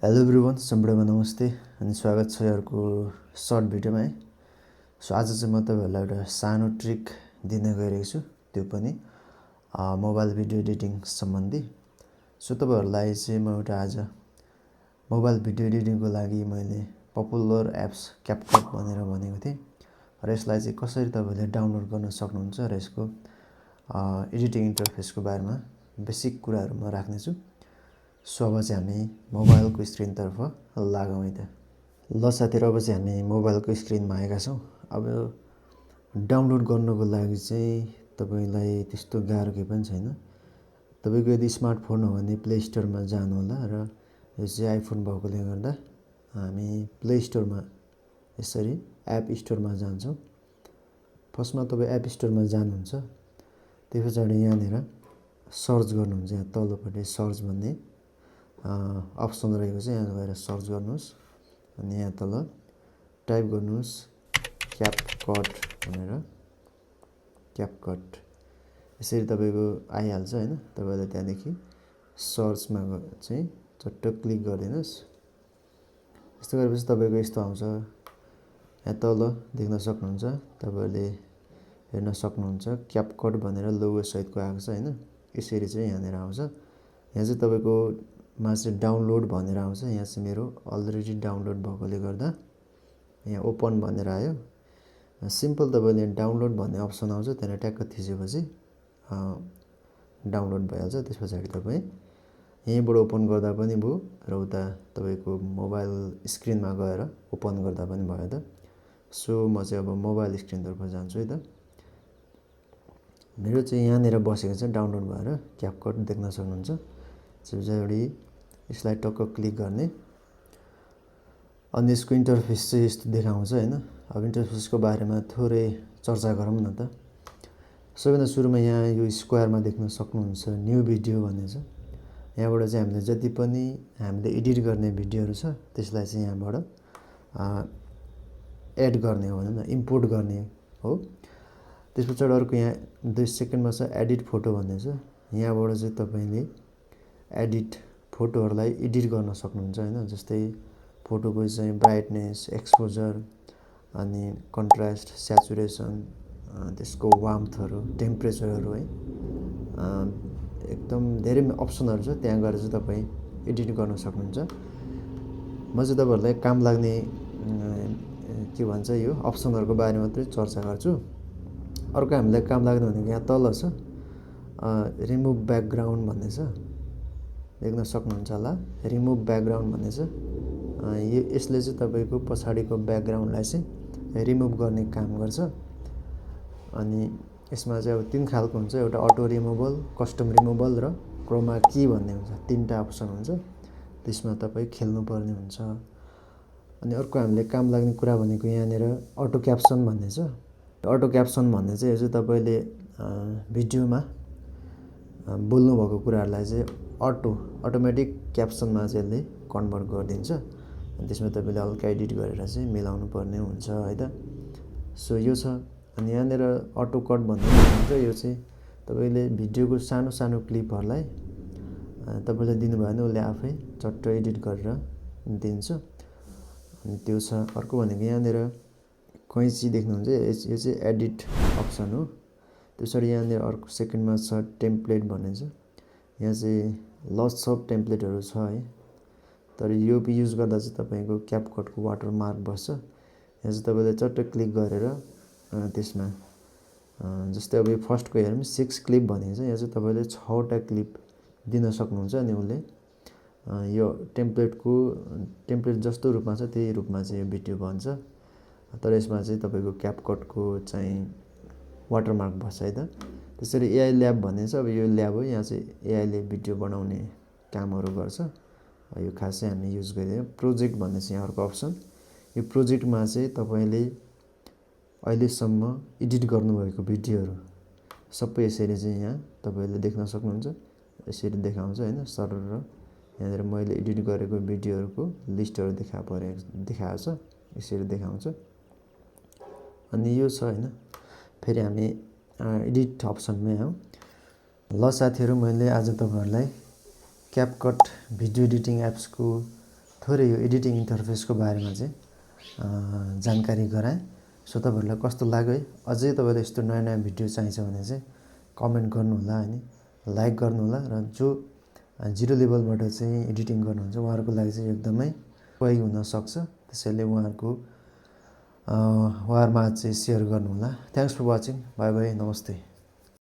Hello everyone, सम्पूर्णमा नमस्ते अनि स्वागत छ अर्को सर्ट भिडियोमा है। सो आज चाहिँ म तपाईहरुलाई एउटा सानो ट्रिक दिन गइरहेको छु, त्यो पनि मोबाइल भिडियो एडिटिङ सम्बन्धी। सो तपाईहरुलाई चाहिँ म एउटा आज मोबाइल भिडियो एडिटिङको लागि मैले पपुलर एप्स क्यापकट भनेर भनेको थिएँ र यसलाई चाहिँ कसरी तपाईले डाउनलोड गर्न सक्नुहुन्छ र यसको एडिटिङ इन्टरफेसको बारेमा बेसिक कुराहरु म राख्ने छु। सो अब चाहिँ हामी मोबाइलको स्क्रिनतर्फ लागौँ है त। ल साथीहरु, अब चाहिँ हामी मोबाइलको स्क्रिनमा आएका छौँ। अब डाउनलोड गर्नको लागि चाहिँ तपाईलाई त्यस्तो गाह्रो केही पनि छैन। तपाईको यदि स्मार्टफोन हो भने प्ले स्टोरमा जानु होला र यो चाहिँ आइफोन भएकोले गर्दा हामी प्ले स्टोरमा यसरी एप स्टोरमा जान्छौँ। फर्स्टमा तपाई एप स्टोरमा जानुहुन्छ, त्यसपछि यहाँनिर सर्च गर्नुहुन्छ। यहाँ तल्लोपट्टि सर्च भन्ने अप्सन रहेको छ, यहाँ गएर सर्च गर्नुस् अनि यहाँ तल टाइप गर्नुस् क्यापकट भनेर। क्यापकट यसरी तपाईको आइहाल्छ हैन। तपाईले त्यहाँदेखि सर्चमा चाहिँ चट्ट क्लिक गरिदिनुस्। यस्तो गरेपछि तपाईको यस्तो आउँछ। यहाँ तल देख्न सक्नुहुन्छ, तपाईले हेर्न सक्नुहुन्छ क्यापकट भनेर लोगो सहितको आएको छ हैन। यसरी चाहिँ यहाँनिर आउँछ। यहाँ चाहिँ तपाईको मा चाहिँ डाउनलोड भनेर आउँछ। यहाँ चाहिँ मेरो अलरेडी डाउनलोड भएकोले गर्दा यहाँ ओपन भनेर आयो। सिम्पल तपाईले डाउनलोड भन्ने अप्सन आउँछ, त्यहाँ ट्याक्क थिचेपछि डाउनलोड भइहाल्छ। त्यसपछि तपाई यहीँबाट ओपन गर्दा पनि भयो र उता तपाईको मोबाइल स्क्रिनमा गएर ओपन गर्दा पनि भयो त। सो म चाहिँ अब मोबाइल स्क्रिनतर्फ जान्छु है त। मेरो चाहिँ यहाँनिर बसेको छ डाउनलोड भएर क्यापकट देख्न सक्नुहुन्छ। त्यसपछि यसलाई टक्क क्लिक गर्ने अनि यसको इन्टरफेस चाहिँ यस्तो देखाउँछ हैन। अब इन्टरफेसको बारेमा थोरै चर्चा गरौँ न त। सबैभन्दा सुरुमा यहाँ यो स्क्वायरमा देख्न सक्नुहुन्छ न्यू भिडियो भन्ने छ। यहाँबाट चाहिँ हामीले जति पनि हामीले एडिट गर्ने भिडियोहरु छ त्यसलाई चाहिँ यहाँबाट एड गर्ने हो भनौं न, इम्पोर्ट गर्ने हो। त्यसपछि अर्को यहाँ 2 सेकेन्डमा छ एडिट फोटो भन्ने छ। यहाँबाट चाहिँ तपाईले एडिट फोटोहरुलाई एडिट गर्न सक्नुहुन्छ हैन। जस्तै फोटोको चाहिँ ब्राइटनेस, एक्सपोजर अनि कन्ट्रास्ट, स्याचुरेसन, त्यसको वार्मथहरु, टेम्परेचरहरु है। एकदम धेरै अप्सनहरु छ, त्यहाँ गएर चाहिँ तपाई एडिट गर्न सक्नुहुन्छ। म चाहिँ तपाईहरुलाई काम लाग्ने के भन्छ यो अप्सनहरुको बारेमा मात्रै चर्चा गर्छु। अर्को हामीलाई काम लाग्ने भनेको यहाँ तल छ रिमुभ ब्याकग्राउन्ड भन्ने छ, देख्न सक्नुहुन्छ होला। रिमुभ ब्याकग्राउन्ड भन्ने छ। यसले चाहिँ तपाईको पछाडीको ब्याकग्राउन्डलाई चाहिँ रिमुभ गर्ने काम गर्छ। अनि यसमा चाहिँ अब 3 खालको हुन्छ, एउटा अटो रिमुभल, कस्टम रिमुभल र क्रोमा की भन्ने हुन्छ। 3टा अप्सन हुन्छ, त्यसमा तपाई खेल्नु पर्ने हुन्छ। अनि अर्को हामीले काम लाग्ने कुरा भनेको यहाँनिर अटो क्याप्सन भन्ने छ। अटो क्याप्सन भन्ने चाहिँ यो चाहिँ तपाईले भिडियोमा बोल्नु भएको कुराहरुलाई चाहिँ अटोमेटिक क्याप्सनमा चाहिँ यसले कन्भर्ट गरिदिन्छ। अनि त्यसमा तपाईले हल्का एडिट गरेर चाहिँ मिलाउनु पर्ने हुन्छ है त। सो यो छ। अनि यहाँनिर अटो कट भन्ने हुन्छ। यो चाहिँ तपाईले भिडियोको सानो सानो क्लिपहरुलाई तपाईले दिनुभयो भने उले आफै चट्ट एडिट गरेर दिन्छ। अनि त्यो छ। अर्को भनेको यहाँनिर कैंची देख्नुहुन्छ, यो चाहिँ एडिट अप्सन हो। त्यसरी यहाँनिर अर्को सेकेन्डमा छ टेम्प्लेट भन्ने छ। यहाँ चाहिँ लट्स अफ टेम्प्लेटहरु छ है। तर यो युज गर्दा चाहिँ तपाईको क्यापकटको वाटरमार्क बस्छ। यहाँ चाहिँ तपाईले चट्ट क्लिक गरेर त्यसमा जस्तै अब यो फर्स्टको हेरौँ 6 क्लिप भनेको छ। यहाँ चाहिँ तपाईले 6 वटा क्लिप दिन सक्नुहुन्छ। अनि उले यो टेम्प्लेट जस्तो रूपमा छ त्यही रूपमा चाहिँ यो भिडियो बन्छ। तर यसमा चाहिँ तपाईको क्यापकटको चाहिँ वाटरमार्क बस्छ है त। त्यसरी एआई ल्याब भन्ने छ। अब यो ल्याब हो, यहाँ चाहिँ एआई ले भिडियो बनाउने कामहरु गर्छ। यो खासै हामी युज गरिदैन। प्रोजेक्ट भन्ने चाहिँ अर्को अप्सन। यो प्रोजेक्टमा चाहिँ तपाईले अहिलेसम्म एडिट गर्नुभएको भिडियोहरु सबै यसरी चाहिँ यहाँ तपाईले देख्न सक्नुहुन्छ। यसरी देखाउँछ हैन सरर। यहाँनिर मैले एडिट गरेको भिडियोहरुको लिस्टहरु देखाएको छ। यसरी देखाउँछ। अनि यो छ हैन। फेरि हामी एडिट अप्सनमै आउँ। ल साथीहरु, मैले आज तपाईहरुलाई क्यापकट भिडियो एडिटिङ एप्सको थोरै यो एडिटिङ इन्टरफेसको बारेमा चाहिँ जानकारी गराएँ। सो तपाईँहरूलाई कस्तो लाग्यो है? अझै तपाईँलाई यस्तो नयाँ नयाँ भिडियो चाहिन्छ भने चाहिँ कमेन्ट गर्नुहोला होइन, लाइक गर्नुहोला। र जो जिरो लेभलबाट चाहिँ एडिटिङ गर्नुहुन्छ उहाँहरूको लागि चाहिँ एकदमै उपयोगी हुनसक्छ। त्यसैले उहाँहरूमा चाहिँ सेयर गर्नुहोला। Thanks for watching. Bye bye, नमस्ते।